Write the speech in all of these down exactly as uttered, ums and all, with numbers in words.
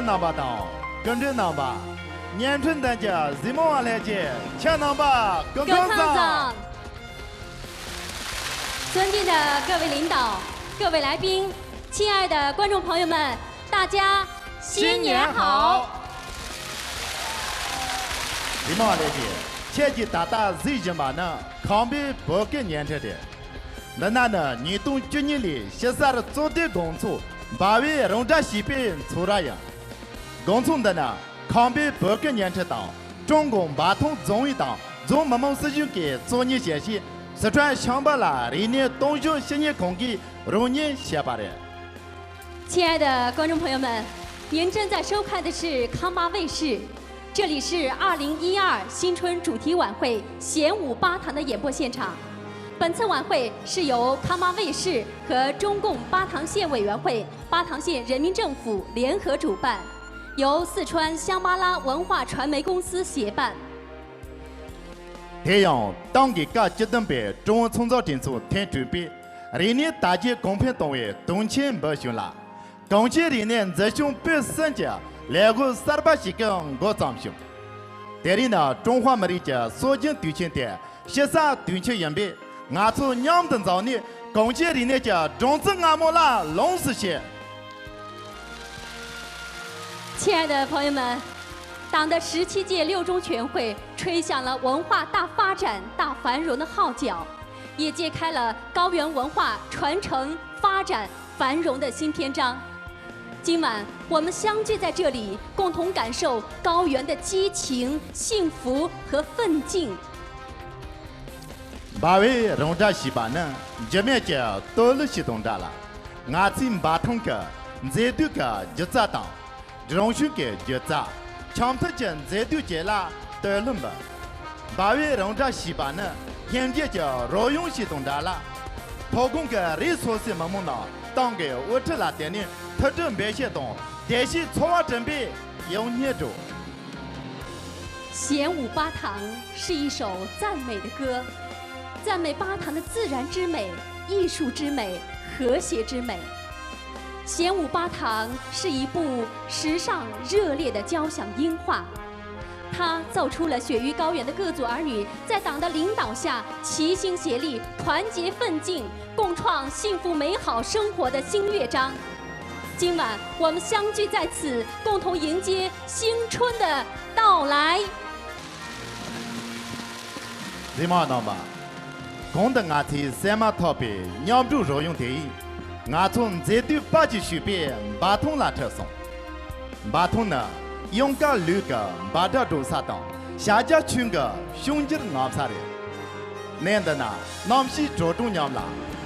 རྣམ་པ་དང་སྐུ་མགྲོན་རྣམ་པ། བརྙན་འཕྲིན་མདུན་གྱི་གཟིགས་མོ་བ་ལྷན་རྒྱས་ཁྱེད་རྣམ་པ་སྐུ་ཁམས་བཟང་། 尊敬的各位领导、各位来宾、亲爱的观众朋友们，大家新年好！ གཟིགས་མོ་བ་ལྷན་རྒྱས། ཁྱེད་ཀྱིས་ད་ལྟ་གཟིགས་བཞིན་པ་ནི་ཁམས་པའི་བོད་སྐད་བརྙན་འཕྲིན་རེད། འདི་ན་ནི་ཉིས་སྟོང་བཅུ་གཉིས་ལོའི་དཔྱིད་གསར་གཙོ་བསྟེན་དགོང་ཚོགས་འབའ་བའི་རང་སྒྲ་ཞེས་པའི་ཚོགས་ར་ཡིན། དགོང་ཚོགས་འདི་ནི་ཁམས་པའི་བོད་སྐད་བརྙན་འཕྲིན་དང་ཀྲུང་གུང་འབའ་ཐང་རྫོང་ཨུད་དང་རྫོང་མི་དམངས་སྲིད་གཞུང་གིས་གཙོ་གཉེར་བྱས་ཤིང་། སི་ཁྲོན་ཤམ་བྷ་ལ་རིག་གནས་སྟོབས་ཤུགས་ཞིབ་གཉེར་ཁང་གིས་རོགས་གཉེར་བྱས་པ་རེད། 亲爱的观众朋友们，您正在收看的是康巴卫视，这里是二零一二新春主题晚会玄武八堂的演播现场。本次晚会是由康巴卫视和中共巴塘县委员会、巴塘县人民政府联合主办，由四川香巴拉文化传媒公司协办。 དེ་ཡང་ཏང་གི་བཀའ་བཅུ་བདུན་པའི་ཀྲུང་ཨུ་ཚོགས་གཙོ་གྲོས་ཚོགས་ཐེངས་དྲུག་པའི་རིག་གནས་དར་རྒྱས་གོང་འཕེལ་གཏོང་བའི་དོན་ཆེན་འབུལ་བྱུང་ལ། གངས་ཅན་རིག་གནས་འཛིན་སྐྱོང་སྤེལ་གསུམ་གྱི་ལས་འགུལ་གསར་པ་ཞིག་གི་འགོ་བརྩམས་བྱུང་། དེ་རིང་ནི་ཀྲུང་ཧྭ་མི་རིགས་ཀྱི་སྲོལ་རྒྱུན་དུས་ཆེན་དེ་དཔྱིད་གསར་དུས་ཆེན་ཡིན་པས། ང་ཚོ་མཉམ་དུ་འཛོམས་ནས་གངས་ཅན་རིག་གནས་ཀྱི་སྦྲང་རྩི་མངར་མོ་ལ་ལོངས་སུ་སྤྱད། 亲爱的朋友们，党的十七届六中全会吹响了文化大发展、大繁荣的号角，也揭开了高原文化传承、发展、繁荣的新篇章。今晚我们相聚在这里，共同感受高原的激情、幸福和奋进。 འབའ་བའི་རང་སྒྲ་ཞེས་པ་ནི་འཇིགས་མེད་ཀྱི་བསྟོད་གླུ་ཞིག་དང་འདྲ་ལ། ང་ཚོའི་འབའ་ཐང་གི་མཛེས་སྡུག་གི་སྒྱུ་རྩལ་དང་། རང་བྱུང་གི་སྒྱུ་རྩལ། ཆམ་མཐུན་གྱི་མཛེས་སྡུག་བཅས་ལ་བསྟོད་གླུ་འབུལ། འབའ་བའི་རང་སྒྲ་ཞེས་པ་ནི་སྙན་འཇེབས་ཀྱི་རོལ་དབྱངས་ཤིག་དང་འདྲ་ལ། མཐོ་སྒང་གི་རིགས་སོ་སོའི་མི་མང་རྣམས་ཏང་གི་དབུ་ཁྲིད་ལ་བརྟེན་ནས་ཐུགས་སྤྲོ་འབུལ་བྱེད་དང་བདེ་སྐྱིད་འཚོ་བ་བསྐྲུན་པའི་ཡིད་བརྙན་སྒྲོག། 玄武八堂是一首赞美的歌，赞美巴塘的自然之美、艺术之美、和谐之美。玄武八堂是一部时尚热烈的交响音画，它奏出了雪域高原的各族儿女在党的领导下齐心协力、团结奋进，共创幸福美好生活的新乐章。今晚我们相聚在此，共同迎接新春的到来。 གཟིགས་མོ་བ་རྣམ་པ། གོང་དུ་ང་ཚོས་གསན་མ་ཐག་པའི་མཉམ་སྒྲོག་རོལ་དབྱངས་དེ་ཡིས་ང་ཚོ་མཛེས་སྡུག་དཔལ་གྱིས་ཕྱུག་པའི་འབའ་ཐང་ལ་ཁྲིད་སོང་། འབའ་ཐང་ནི་གཡང་དཀར་ལུག་གི་འབའ་སྒྲ་སྒྲོག་ས་དང་། ཤར་རྒྱ་ཆོས་ཀྱི་བྱུང་འགྱུར་ངོམ་ས་རེད། གནས་འདི་ན་གནམ་གཤིས་དྲོ་གྲང་མཉམ་ལ་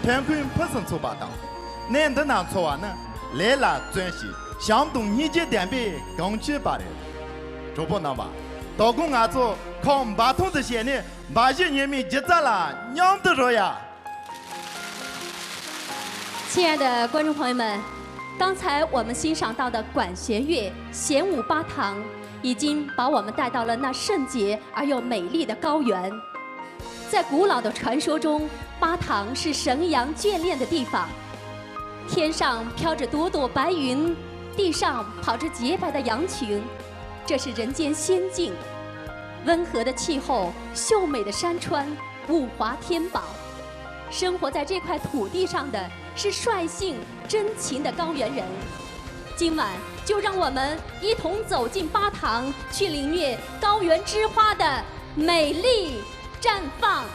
ཐོན་ཁུངས་ཕུན་སུམ་ཚོགས་པ་དང་། གནས་འདི་ན་འཚོ་བ་ནི་ལས་ལ་བརྩོན་ཞིང་བྱམས་དང་སྙིང་རྗེ་ལྡན་པའི་གངས་ཅན་པ་རེད། གྲོགས་པོ་རྣམ་པ། དོ་དགོང་ང་ཚོ་ཁམས་འབའ་ཐང་དུ་བྱས་ནས་འབའ་གཞས་ཉི་མའི་སྒྱུ་རྩལ་ལ་མཉམ་དུ་རོལ་ཡ། 亲爱的观众朋友们，刚才我们欣赏到的管弦乐《玄武八堂》，已经把我们带到了那圣洁而又美丽的高原。在古老的传说中，巴塘是神羊眷恋的地方，天上飘着朵朵白云，地上跑着洁白的羊群，这是人间仙境。温和的气候，秀美的山川，五华天宝，生活在这块土地上的是率性真情的高原人。今晚就让我们一同走进巴塘，去领略高原之花的美丽绽放。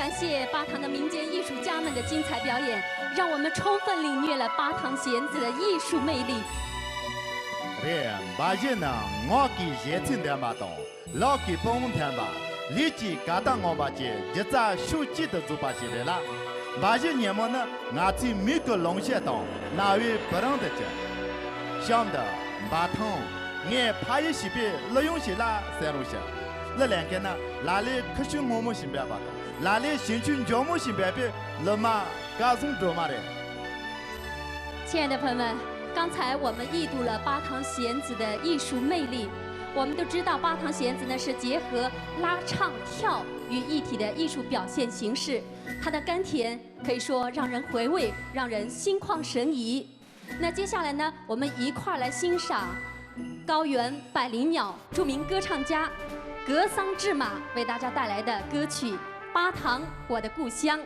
感谢巴塘的民间艺术家们的精彩表演，让我们充分领略了巴塘弦子的艺术魅力。 རེད། འབའ་གཞི་ནི་ངག་གི་གཞས་ཚིག་ལྡན་པ་དང་། ལག་གི་པུས་མོ་འཐེན་པ། ལུས་ཀྱི་ཀ་དག་ངོམ་པ་བཅས་སྒྱུ་རྩལ་ཕྱོགས་གཅིག་ཏུ་འཛུགས་པ་ཞིག་རེད་ལ། འབའ་གཞི་ཉིན་མོ་ནི་ང་ཚོའི་མིག་གི་ལོངས་སྤྱོད་དང་རྣ་བའི་བུ་རམ་དུ་གྱུར། གཤམ་དུ་འབའ་ཐང་ངའི་ཕ་ཡུལ་ཞེས་པའི་གླུ་དབྱངས་ཤིག་ལ་གསན་རོགས་ཞུ། གླུ་ལེན་མཁན་ནི་ལ་ལས་ཁུ་བྱུག་སྔོན་མོ་ཞིག་འབབ་པ་དང་། ལ་ལས་ཞིང་ཆུ་འཇོལ་མོ་ཞིག་འབབ་པའི་གླུ་མ་སྐལ་བཟང་སྒྲོལ་མ་རེད། 亲爱的朋友们，刚才我们一睹了巴塘弦子的艺术魅力。我们都知道，巴塘弦子呢是结合拉唱跳于一体的艺术表现形式，它的甘甜可以说让人回味，让人心旷神怡。那接下来呢，我们一块儿来欣赏高原百灵鸟著名歌唱家格桑智马为大家带来的歌曲《巴塘我的故乡》。